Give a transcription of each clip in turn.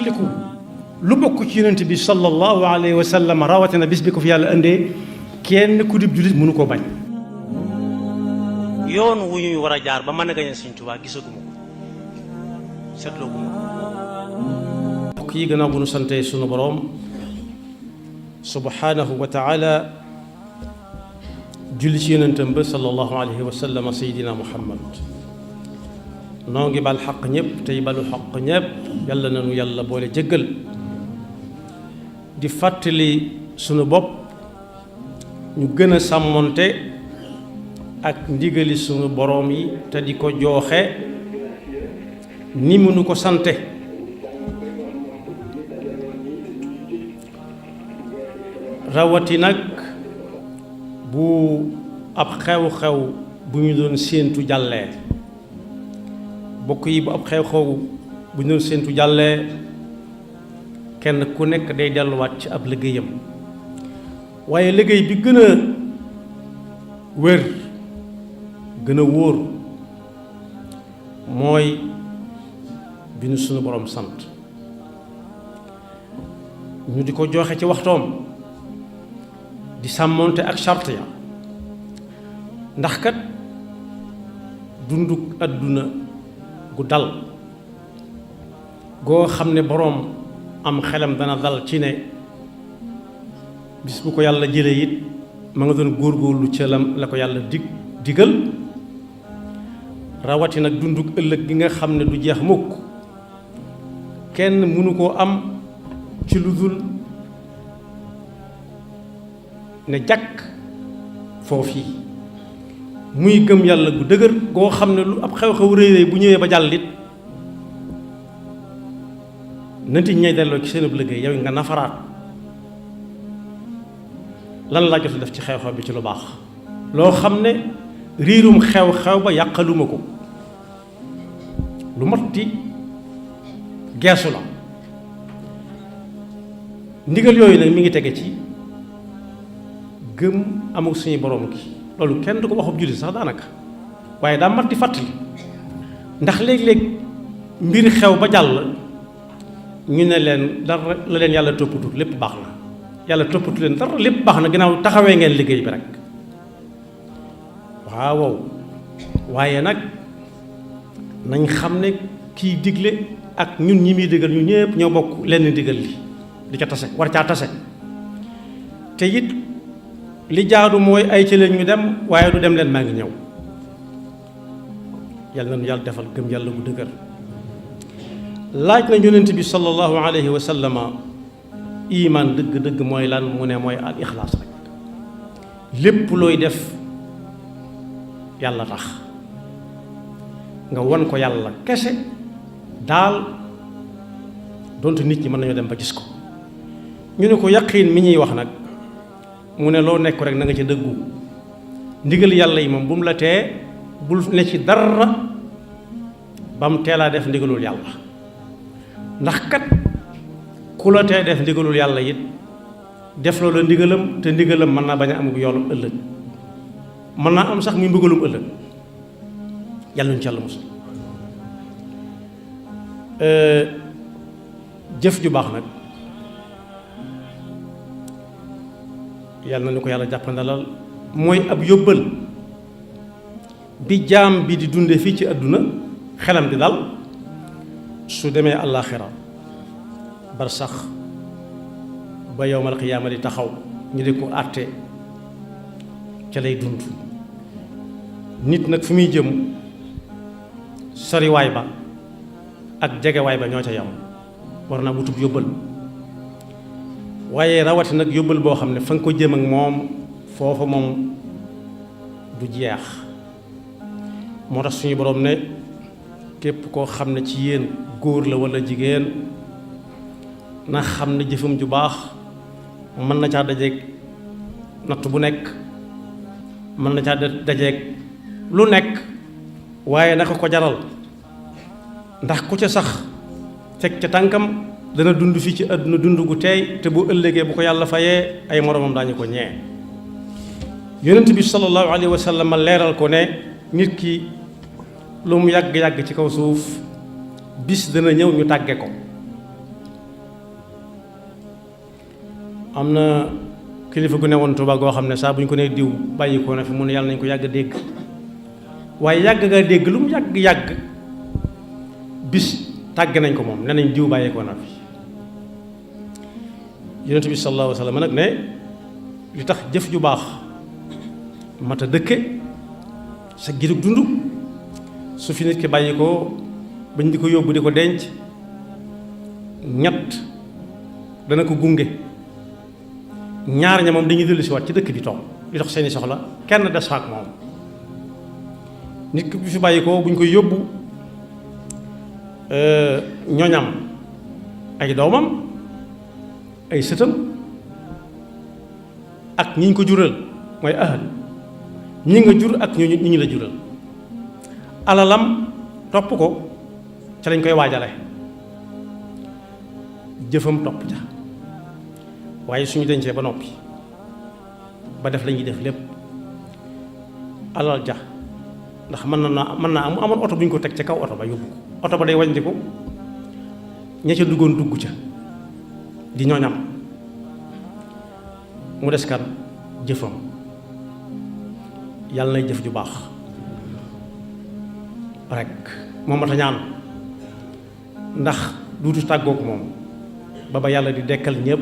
fàttaliku lu bokk ci yonent bi sallallahu alayhi wa sallam rawatina bis bi ko fi yàlla indee kenn ku dib jullit mënu koo bañ. yoon wu ñuy war a jaar ba mën a gañe Sëñ Tuubaa gisaguma ko seetlooguma ko. mbokk yi gannaaw bu nu sante sunu boroom subhanahu wa taala julli ci yonentam ba sallallahu alayhi wa sallam sayidina muhammad noo ngi bal xaq ñëpp tey balu xaq ñëpp yàlla nanu yàlla boole jëggal di fàttali sunu bopp ñu gën a sàmmonte ak ndigali sunu boroom yi te di ko jooxe ni mu nu ko sante rawati nag bu ab xew-xew bu ñu doon séentu jàllee bokk yi bu ab xew-xew bu ñu doon séentu jàllee kenn ku nekk day delluwaat ci ab liggéeyam waaye liggéey bi gën a wér gën a wóor mooy bi nu sunu boroom sant ñu di ko joxe ci waxtoom di sàmmonte ak charte ya ndax kat dunduk àdduna gu dal goo xam ne boroom am xelam dana dal ci ne bis bu ko yàlla jëlee it ma nga doon góorgóorlu ca la ko yàlla digal rawati nag dunduk ëllëg gi nga xam ne du jeex mukk kenn mënu koo am ci lu dul ne jàkk foofii muy gëm yàlla gu dëgër goo xam ne lu ab xew-xew réy bu ñëwee ba jàllit nanti ñay delloo ci seen liggéey yow nga nafaraat lan laa jot def ci xew-xew bi ci lu baax loo xam ne riirum xew-xew ba yàqaluma ko lu mat di geesu la ndigal yooyu nag mi ngi tege ci gëm amul suñu borom ki loolu kenn du ko waxub jullit sax daanaka waaye daa mat di fàttali ndax léeg-léeg mbir xew ba jàll ñu ne leen dara la leen yàlla toppatu lépp baax na yàlla toppatu leen dara lépp baax na ginnaaw taxawee ngeen liggéey bi rek waaw waaye nag nañ xam ne kiy digle ak ñun ñi muy digal ñu ñëpp ñoo bokk lenn digal li di ca tase war caa tase te it li jaadu mooy ay ci leen ñu dem waaye du dem leen maa ngi ñëw yàlla nañu yàlla defal gëm yàlla bu dëgër laaj na yonent bi sallallahu alayhi wa sallama iman dëgg-dëgg mooy lan mu ne mooy al ixlaas rek lépp looy def yàlla tax nga won ko yàlla kese daal donte nit ñi mën nañoo dem ba gis ko ñu ne ko yaqiin mi ñuy wax nag mu ne loo nekk rek na nga ci dëggu ndigal yàlla yi moom bu mu la tee bul ne ci dara ba mu teelaa def ndigalul yàlla ndax kat ku la tee def ndigalul yàlla it def loola ndigalam te ndigalam mën naa bañ a am yoolum ëllëg mën naa am sax muy mbugalum ëllëg yàlla ñu ci yàlla mosul jëf ju baax nag yàlla na ñu ko yàlla jàppandalal mooy ab yóbbal bi jaam bi di dunde fii ci àdduna xelam di dal su demee àllaaxira bar sax ba yowmal qiyaama di taxaw ñu di ko àtte ca lay dund nit nag fi muy jëm soriwaay ba ak jegewaay ba ñoo ca yam war naa wutub yóbbal waaye rawati nag yóbbal boo xam ne fa nga ko jëm ak moom foofa moom du jeex moo tax suñu boroom ne képp koo xam ne ci yéen góor la walla jigéen na xam ne jëfam ju baax mën na caa dajeeg natt bu nekk mën na caa dajeeg lu nekk waaye naka ko jaral ndax ku ca sax teg ca tànkam dana dund fii ci àdduna dund gu teey te bu ëllëgee bu ko yàlla fayee ay moromam daañu ko ñee yonent bi sallallahu alayhi wa sallam leeral ko ne nit ki lu mu yàgg-yàgg ci kaw suuf bis dana ñëw ñu tàgge ko am na kilifa gu ne woon Tuuba goo xam ne saa bu ñu ko nee diw bàyyi ko na fi mu ne yàlla nañ ko yàgg dégg waaye yàgg nga dégg lu mu yàgg bis tàgg nañ ko moom ne nañ diw bàyyi ko na fi. Yonent bi sallallahu alayhi wa sallam nag ne li tax jëf ju baax mat a dëkke sa girug dund su fi nit ki bàyyi ko bañ di ko yóbbu di ko denc ñett dana ko gunge ñaar ña moom dañuy dellu si waat ci dëkk bi toog di dox seeni soxla kenn des fa ak moom nit ki bu fi bàyyi ko buñ koy yóbbu ñoñam ay doomam ay sëtam ak ñi ñu ko jural mooy ahal ñi nga jur ak ñi ñu la jural alalam topp ko ca lañ koy waajale jëfam topp ca waaye suñu dencee ba noppi ba def lañuy def lépp alal ja ndax mën naa am amoon oto bu ñu ko teg ca kaw oto ba yóbbu ko oto ba day wàññi ko ña ca duggoon dugg ca di ñooñam mu des kan jëfam yàlla nay jëf ju baax rek moom mat a ñaan ndax duutu tàggook moom ba yàlla di dekkal ñépp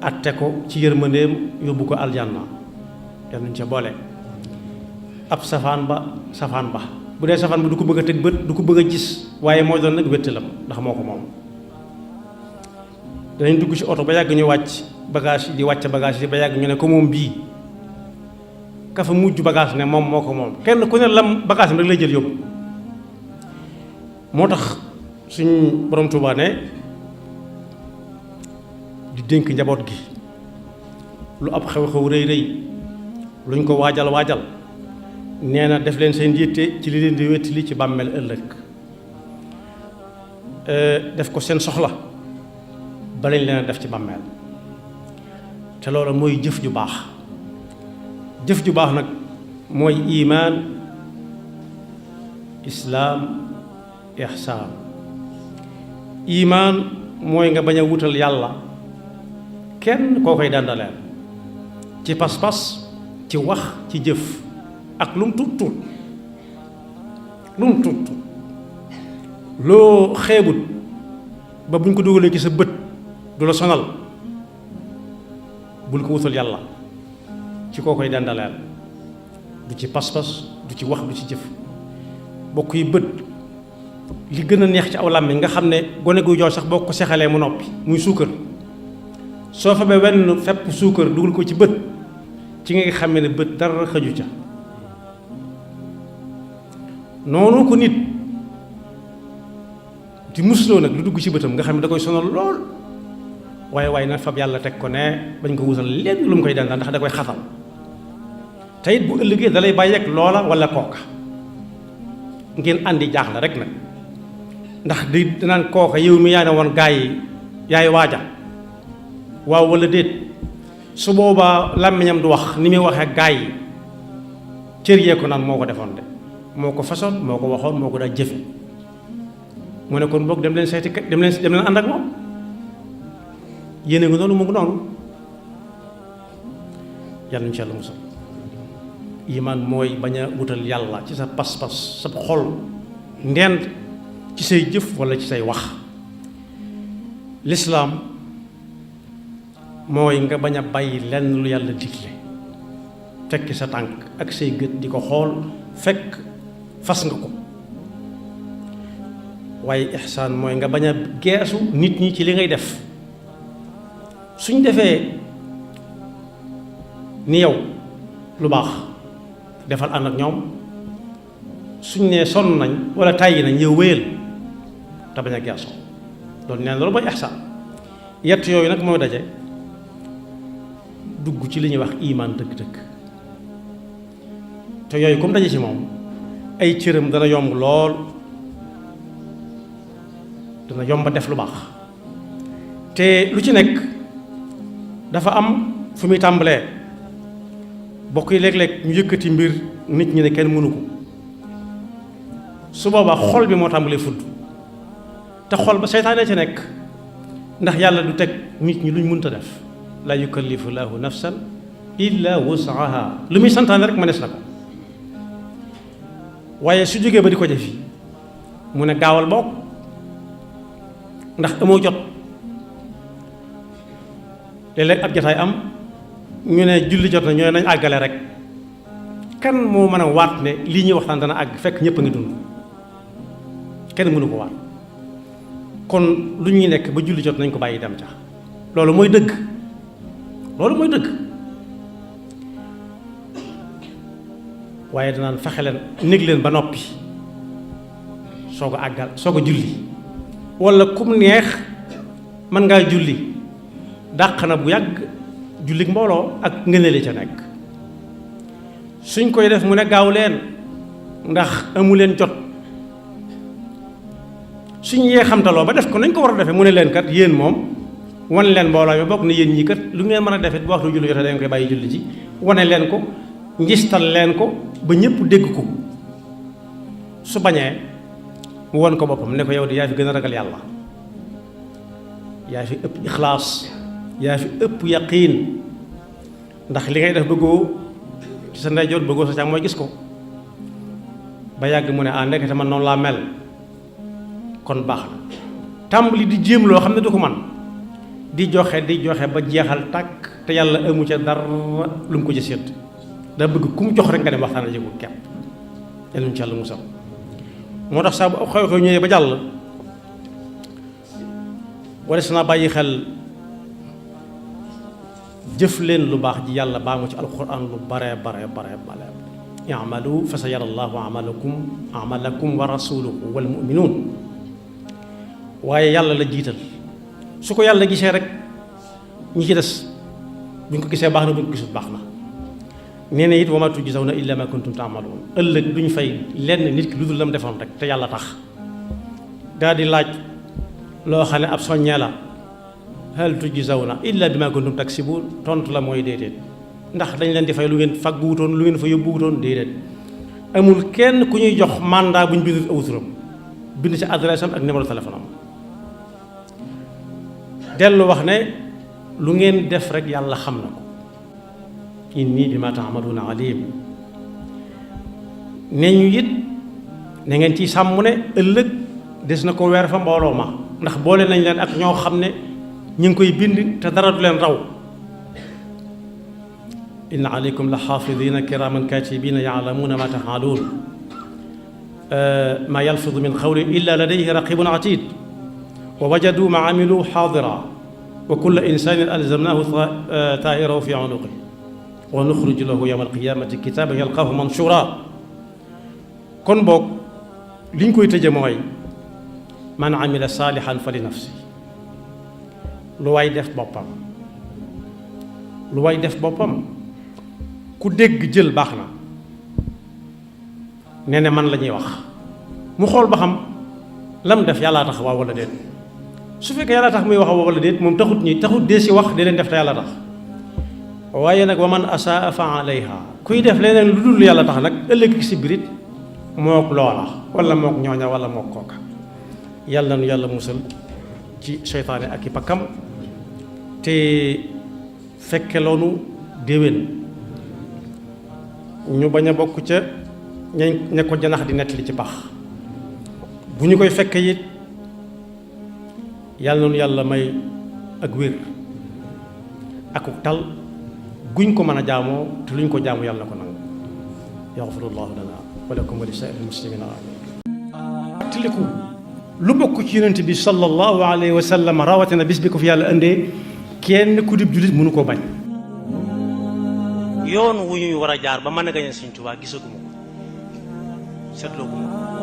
atte ko ci yërmandeem yóbbu ko aljanna yal nañu ca boole ab safaan ba bu dee safaan ba du ko bëgg a teg bët du ko bëgg a gis waaye mooy doon nag wéttalam ndax moo ko moom danañ dugg ci oto ba yàgg ñu wàcc bagage yi di wàcc bagage yi ba yàgg ñu ne ko moom bii ka fa mujj bagage ne moom moo ko moom kenn ku ne lam bagage am rek lay jël yóbbu moo tax suñ borom Tuubaa ne di dénk njaboot gi lu ab xew-xew rëy luñ ko waajal nee na def leen seen yitte ci li leen di wettali ci bàmmeel ëllëg def ko seen soxla ba lañ leen a def ci bàmmeel te loolu mooy jëf ju baax nag mooy imaan islaam ihsaan imaan mooy nga bañ a wutal yàlla kenn koo koy dandaleel ci pas-pas ci wax ci jëf ak lu mu tuut loo xeebut ba buñ ko dugalee ci sa bët du la sonal bul ko wutal yàlla ci koo koy dandaleel du ci pas-pas du ci wax du ci jëf bokk yi bët li gën a neex ci aw làmmiñ nga xam ne gone guy jooy sax boo ko sexalee mu noppi muy suukar soo fa ba wenn fepp suukar dugal ko ci bët ci nga xam ne bët dara xëju ca noonu ko nit di musloo nag lu dugg ci bëtam nga xam ne da koy sonal lool waaye nag fab yàlla teg ko ne bañ ko wutal lenn lu mu koy dandal ndax da koy xatal te it bu ëllëgee da lay bàyyi ak loola wala kooka ngeen àndi jaaxle rek nag ndax di danaan kooka yow mi yaa ne woon gaa yi yaay waaja waaw wala déet su boobaa làmmiñam du wax ni muy waxee gaa yi cër yee ko naan moo ko defoon de moo ko façon moo ko waxoon moo ko daa jëfe mu ne kon boog dem leen seeti dem leen ànd ak moom yéene nga noonu mu ngi noonu yàlla ñu ci yàlla musal imaan mooy bañ a wutal yàlla ci sa pas-pas sa xol ndend ci say jëf walla ci say wax lislaam mooy nga bañ a bàyyi lenn lu yàlla digle tekki sa tànk ak say gët di ko xool fekk fas nga ko waaye ihsaan mooy nga bañ a geesu nit ñi ci li ngay def suñ defee ni yow lu baax defal ànd ak ñoom suñ nee sonn nañ wala tàyyi nañ yow wéyal te bañ a geesu loolu nee na loolu mooy ihsaan yett yooyu nag mooy daje dugg ci li ñuy wax imaan dëgg-dëgg te yooyu comme daje ci moom ay cëram dana yomb lool dana yomba def lu baax te lu ci nekk dafa am fu muy tàmbalee bokk yi léeg-léeg ñu yëkkati mbir nit ñi ne kenn mënu ko su boobaa xol bi moo tàmbalee fudd te xol ba seytaane ci nekk ndax yàlla du teg nit ñi luñ mënta def la yukallifu llahu nafsan illa wusaha lu muy santaane rek mënees na ko waaye su jógee ba di ko def yi mu ne gaawal bokk ndax amoo jot léeg-léeg ab jotaay am ñu ne julli jot na ñoo nañ àggale rek kan moo mën a waat ne lii ñuy waxtaan dana àgg fekk ñëpp a ngi dund kenn mënu ko waat kon lu ñuy nekk ba julli jot nañ ko bàyyi dem ca loolu mooy dëgg loolu mooy dëgg waaye danaan fexe leen néeg leen ba noppi soog a àggal soog a julli walla kum neex mën ngaa julli dàq na bu yàgg jullik mbooloo ak ngëneeli ca nekk suñ koy def mu ne gaaw leen ndax amu leen jot suñ yee xamtaloo ba def ko nañ ko war a defee mu ne leen kat yéen moom wan leen mbooloo mi bokk ne yéen ñii kat lu ngeen mën a defee bu waxtu julli jotee dañ koy bàyyi julli ji wane leen ko ngistal leen ko ba ñëpp dégg ko su bañee mu won ko boppam ne ko yow di yaa fi gën a ragal yàlla yaa fi ëpp ixlaas yaa fi ëpp yaqiin ndax li ngay def bëggoo ci sa ndeyjoor bëggoo sa càmm mooy gis ko ba yàgg mu ne ah ndekete man noonu laa mel kon baax na tàmbali di jéem loo xam ne du ko man di joxe ba jeexal tàkk te yàlla amu ca dara lu mu ko ci sédd daa bëgg ku mu jox rek nga dem waxtaan ji ko kepp yàlla ñu ci yàlla musal moo tax saa bu xew-xew ñëwee ba jàll wares naa bàyyi xel jëf leen lu baax ji yàlla baa mu ci alquran lu bare i'malu fa sa yara allahu amalakum wa rasuluhu wal mu'minun waaye yàlla la jiital su ko yàlla gisee rek ñi ci des bu ñu ko gisee baax na bu ñu ko gisul baax na nee na it wa ma tujzawna illa ma kuntum ta'malun ëllëg duñ fay lenn nit ki lu dul la mu defoon rek te yàlla tax daal di laaj loo xam ne ab soññee la hal tujzawna illa bima kuntum taksibun tontu la mooy déedéet ndax dañ leen di fay lu ngeen faggu wutoon lu ngeen fa yóbbu wutoon déedéet amul kenn ku ñuy jox mandat bu ñu bindul aw turam bind ci adresse am ak numéro téléphone am dellu wax ne lu ngeen def rek yàlla xam na ko inni bima ta'maluna alim ne ñu it na ngeen ciy sàmm ne ëllëg des na ko weer fa mbooloo ma ndax boole nañ leen ak ñoo xam ne ñu ngi koy bind te dara du leen raw inna alaykum la xaafidina kiraman katibina ya'lamuna ma taf'alun ma yalfidu min qawlin illa ladayhi raqibun atid wa wajadu ma amilu xaadira wa kulla insanin alzamnahu taa'irahu fi unuqihi wa nuxriju lahu yawma alqiyamati kitaban yalqaahu manshura kon boog li ñu koy tëje mooy man amila saalihan fa li nafsi lu waay def boppam ku dégg jël baax na nee na man la ñuy wax mu xool ba xam lam def yàllaa tax waaw wala déet su fekkee yàlla tax muy wax wala déet moom taxut dee si wax di leen def te yàlla tax waaye nag wa man asaa fa alayha kuy def leneen lu dul yàlla tax nag ëllëg si birit mook loola wala mook ñooña wala mook kooka yàlla nu yàlla musal ci seytaane ak i pakkam te fekke loonu déwén ñu bañ a bokk ca ña ko janax di nettali ci pax bu ñu koy fekke it yàlla noonu yàlla may ak wér akuk tal guñ ko mën a jaamoo te luñ ko jaamu yàlla na ko nangu yaxfirullahu lana wa lakum wa li saa'iril muslimina amin tiliku lu bokk ci yonent bi sallallahu alayhi wa sallam rawatina bis bi ko fi yàlla indee kenn ku dib jullit mënu koo bañ yoon wu ñuy war a jaar ba mën a gañe Sëñ Tuubaa gisaguma ko seetloo guma ko